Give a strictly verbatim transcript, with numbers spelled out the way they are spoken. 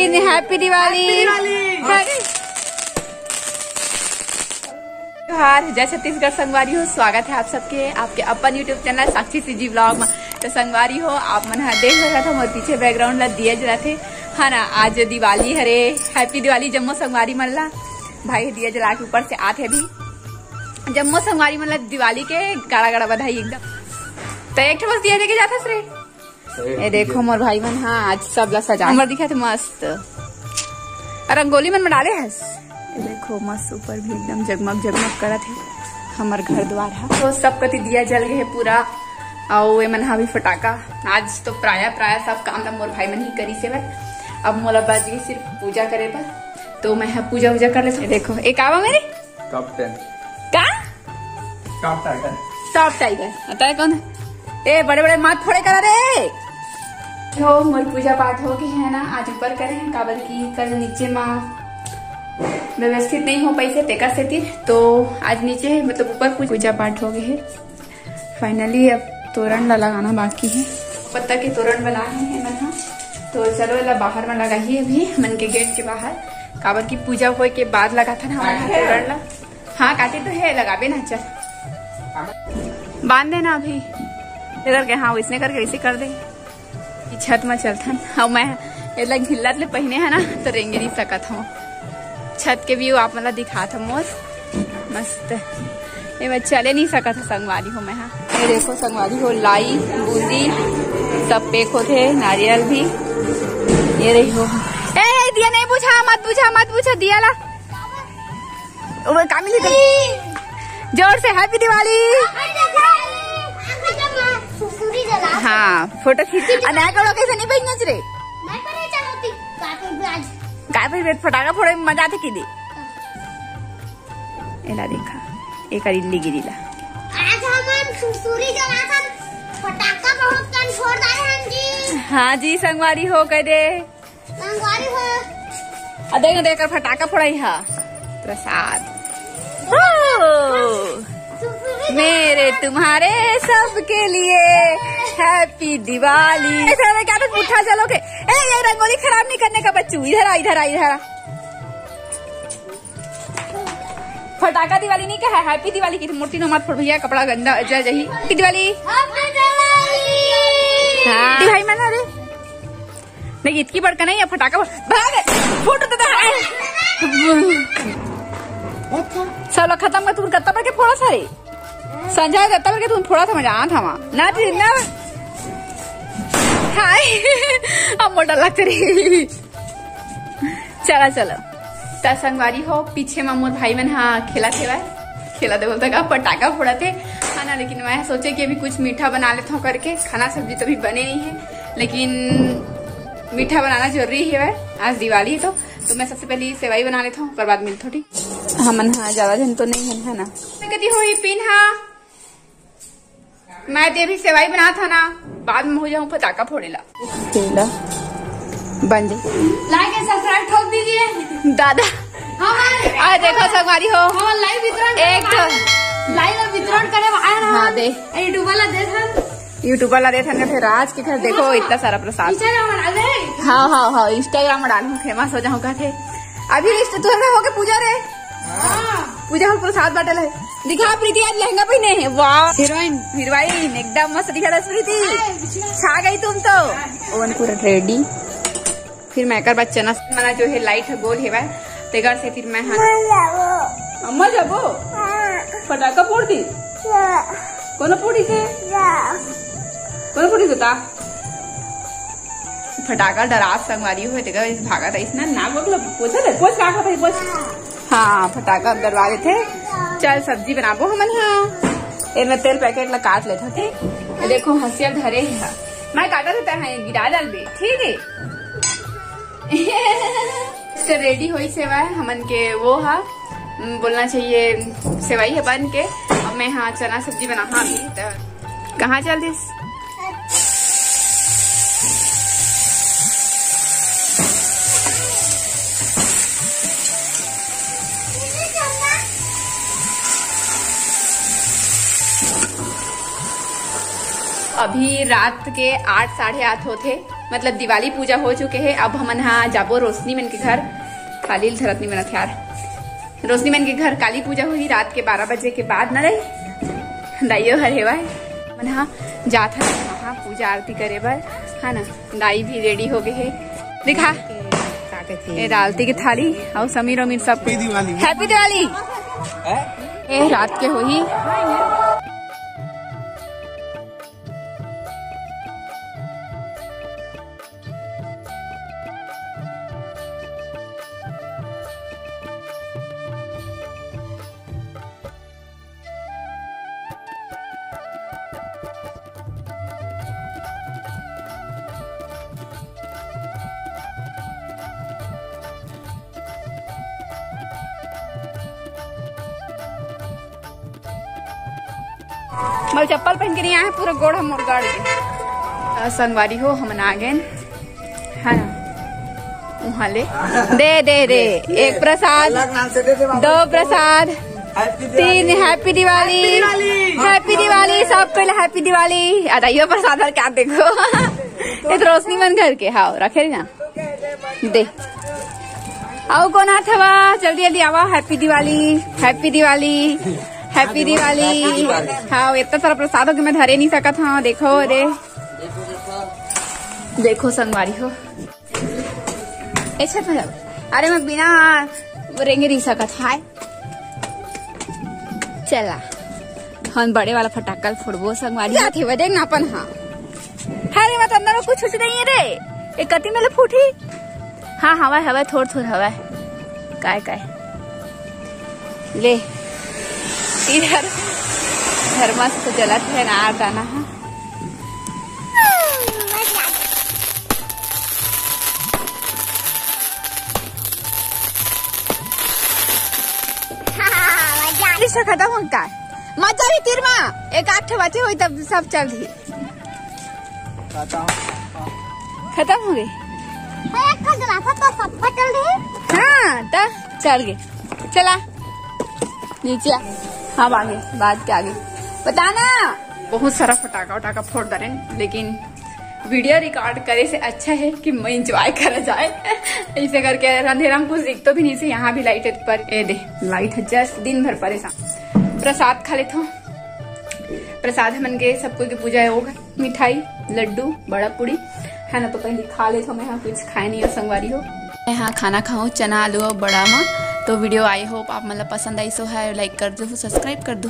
Happy Diwali। जोहार, जय छत्तीसगढ़ संगवारी हो, स्वागत है आप सबके आपके अपन YouTube चैनल साक्षी सीजी ब्लॉग में। तो संगवारी हो, आप मन ह देख सकत हो मोर पीछे बैकग्राउंड ला दिया जलाथे, है ना। आज दिवाली हरे, हैप्पी दिवाली जम्मो संगवारी मन ला। भाई दिया जला के ऊपर से आथे अभी, जम्मो संगवारी मन ला दिवाली के गाड़ा गाड़ा बधाई एकदम। तो एक ठो बस दिया जला के जाथस रे। ये देखो मोर भाई मन, हाँ, आज सब ला सजा हमर दिखत मस्त। और रंगोली मन में डाले हस। ये देखो मस्त, ऊपर भी एकदम जगमग जगमग करत है हमर घर द्वार है। तो सब कति दिया जल गए है पूरा। और ये मन हा भी फटाका। आज तो प्राय प्राय सब काम ला मोर भाई मन ही करी से बर। अब मोला बच गई सिर्फ पूजा करे बर, तो मैं हा पूजा वूजा कर लेती हूँ। देखो एक आवा मेरे टॉप टेन। का? Top tiger. Top tiger. अतः कौन है? ए, बड़े बड़े मात फोड़े करा रे। हो, मोर पूजा पाठ हो गए है ना, आज ऊपर करे हैं, काबर की कल नीचे मा व्यवस्थित नहीं हो पाई से तेकर सेती, तो आज नीचे, मतलब ऊपर पूजा पाठ हो गए है। फाइनली अब तोरण ला लगाना बाकी है। पत्ता के तोरण बनाए हैं मन हा, तो चलो एला बाहर में लगाही अभी मन के गेट के बाहर, काबर की पूजा होए के बाद लगाथन हमन हा तोरण ला। हाँ, काटे तो है, लगाबे ना, चल। बांध देना अभी। इधर के, हाँ, इसने करके ऐसे कर दे। ये छत में चलथन। हाँ, मैं एला घिल्लत ले पहिने है ना, तो रेंगे नहीं सकत हूँ। छत के व्यू आप मतलब दिखात हूँ मोर। मस्त। ये मैं चले नहीं सकत हूँ संगवारी हो मैं, हाँ। ये देखो संगवारी हो, लाई, बूंदी, सब पैक होते, नारियल भी। ये रही हो। ए, ए, दिया नहीं बुझा, मत बुझा, मत बुझा, दिया ला। ओ, का मिली तेरे? जोर से हैप्पी दिवाली। सुरसुरी जला। हाँ, फोटो खींच। आ, नया कपड़ा कैसे नहीं पहनना रे? मैं पहले चलाती। काफी भी आज। काफी भी फटाका फोड़े में मजा आते की दी। एला देखा, एक इल्ली गिरी ला। आज हमन सुरसुरी जलाथन, फटाका बहुत कन फोड़ डाले हन जी। हाँ जी, संगवारी हो कह दे। संगवारी हो। आ देख, देख कर फटाका फोड़ाई हा। प्रसाद। ओ, मेरे तुम्हारे सबके लिए हैप्पी दिवाली। ऐसे में क्या तो पुट्ठा चलो के? ए, ये रंगोली खराब नहीं करने का बच्चू, इधर आ, इधर आ, इधर आ। फटाका दिवाली नहीं कहा, हैप्पी दिवाली की मूर्ति नो मत फोड़ भैया, कपड़ा गंदा जल जही। हैप्पी दिवाली। हाँ। भाई मना रे। नहीं, इतकी बड़का नहीं है, फटाका फोड़। भाग, फूट तो दे। साला खत्म कर, तू कत्ता बड़के फोड़ा सारे। संजय दत्ता बड़के तू फोड़ा था, मजा आना था वहाँ। ना जी, ना। हाय। अब मोटा लगते रही। चला, चलो। त संगवारी हो, पीछे म मोर भाई मन हा खेला खेला, खेला दे बोलता का, पटाखा फोड़त हे, है ना। लेकिन मैं सोचे कि अभी कुछ मीठा बना लेता हूँ करके, खाना सब्जी तो अभी बने नहीं है, लेकिन मीठा बनाना जरूरी है भाई, आज दिवाली है तो। तो मैं सबसे पहले सेवई बना लेता हूँ, ओकर बाद मिलता हूँ, ठीक। हमन हा ज्यादा जन तो नहीं है, है ना। कति होई पिन हा। मैं ते अभी सेवई बनात हंव ना, बाद में हो जाऊं पटाखा फोड़े ला। तेला बन जाई। Like and subscribe ठोक दीजिए। दादा। हमारे आज देखो संगवारी हो। हमारे live वितरण एक करे तो वाला। Live वितरण करे वाला है ना। हाँ, दे। YouTuber ला दे था। YouTuber ला दे था ना, फिर आज के घर देखो इतना सारा प्रसाद। Instagram में डाल दे। हाँ, हाँ, हाँ, Instagram में डालूं, famous हो जाऊं कहते। अभी इस तुहर में होके पूजा रे। हाँ। पूजा हो प्रसाद बाटल है। दिखा प्रीति आज लहंगा पहने है, वाह। Heroine। Heroine, एकदम मस्त दिखा रहा प्रीति। छा गई तुम तो। ओवन पूरा ready। फिर मैं कर बाद चना मना जो है light है गोल है वह। तेकर से फिर मैं हाँ। अम्मा जाबो? फटाका फोड़ दी? कोनो फोड़ी से? कोनो फोड़ी से ता? फटाका डरात संगवारी हो, तेकर इस भागत है, इसने नाक बगल पोछा दे, पोछ नाक बगल, पोछ। हाँ, फटाका डरवा देथे। चल, सब्जी बनाबो हमन हा। एमे तेल packet ला काट लेथन, ठीक? ये देखो, हंसिया धरे हे हा। मैं काटा रहता है, गिरा डाल दे, ठीक है? तो ready होई सेवा है, हमन के वो हा, बोलना चाहिए, सेवई है बन के। अब मैं हाँ चना सब्जी बना, हाँ, अभी तो कहाँ चल दिस? अभी रात के आठ, साढ़े आठ होथे। मतलब दिवाली पूजा हो चुके हे, अब हमन हा जाबो रोशनी मन के घर। थाली ल धरत नहीं बनत यार। रोशनी मन के घर काली पूजा होही रात के बारह बजे के बाद न रही। दाइयो हर हेवय, हमन हा जात हन वहाँ पूजा आरती करे बर, है ना। दाई भी रेडी हो गए हे। दिखा, का कथे? ए आरती के थाली अउ समीर उमीर सब कुछ। हैप्पी दिवाली। हैप्पी दिवाली। हैं? ए रात के होही। मैं चप्पल पहन के नहीं आए, पूरा गोड़ हम मोर गड़ गए। आ, संगवारी हो, हमन आ गए, है ना, वहाँ ले। दे, दे, दे, एक प्रसाद, अलग नाम से दे दे बाबा। दो प्रसाद, हैप्पी तीन दिवाली। हैप्पी दिवाली, हैप्पी दिवाली, सबको ले हैप्पी दिवाली। आ, यो प्रसाद हर क्या देखो। ये तो रोशनी मन घर के, हाँ, रखे ना। दे। अउ कोन आत हवा? जल्दी जल्दी आवा। Happy Diwali, happy Diwali, happy Diwali. हाँ, इतना सारा प्रसाद हो कि मैं धरे नहीं सकत हूँ। देखो रे, देखो संगवारी हो। ए छत में जाओ। अरे मैं बिना रेंगे नहीं सकत। हाय, चला, हम बड़े वाला फटाका ल फोड़बो संगवारी। जात हेवय, देख ना अपन। हाँ, अरे मत अंदर में कुछ कुछ नहीं है रे। एक कति में ले फूटी। हाँ, हवा हवा थोड़ थोड़ हवा। काय काय ले इधर घर मस्त जलत है ना, दाना है। हाँ, मजा। खत्म होता है। मजा भी तीर मा एक आठ बचे हुई तब सब चल रही। खत्म हो गई। एक ठो गिलास तो सब चल रही। हाँ, त चल गए। चला नीचे आ। हम आगे, बाद के आगे बताना। बहुत सारा फटाका उटाका फोड़ डरेन, लेकिन वीडियो रिकॉर्ड करे से अच्छा है कि मैं एंजॉय करा जाए। ऐसे करके अंधेरा में कुछ दिख तो भी नहीं से। यहाँ भी लाइट है पर, ए दे, लाइट है, जस्ट दिन भर परेशान। प्रसाद खा लेता हूँ। प्रसाद हमन के सब कोई के पूजा होगा, मिठाई, लड्डू, बड़ा पूड़ी है ना। तो पहले खा लेता हूँ, मैं यहाँ कुछ खाए नहीं हो संगवारी हो। मैं यहाँ खाना खाऊँ चना आलू और बड़ा मा। तो वीडियो आई होप आप मतलब पसंद आई सो है, लाइक कर दो, सब्सक्राइब कर दो।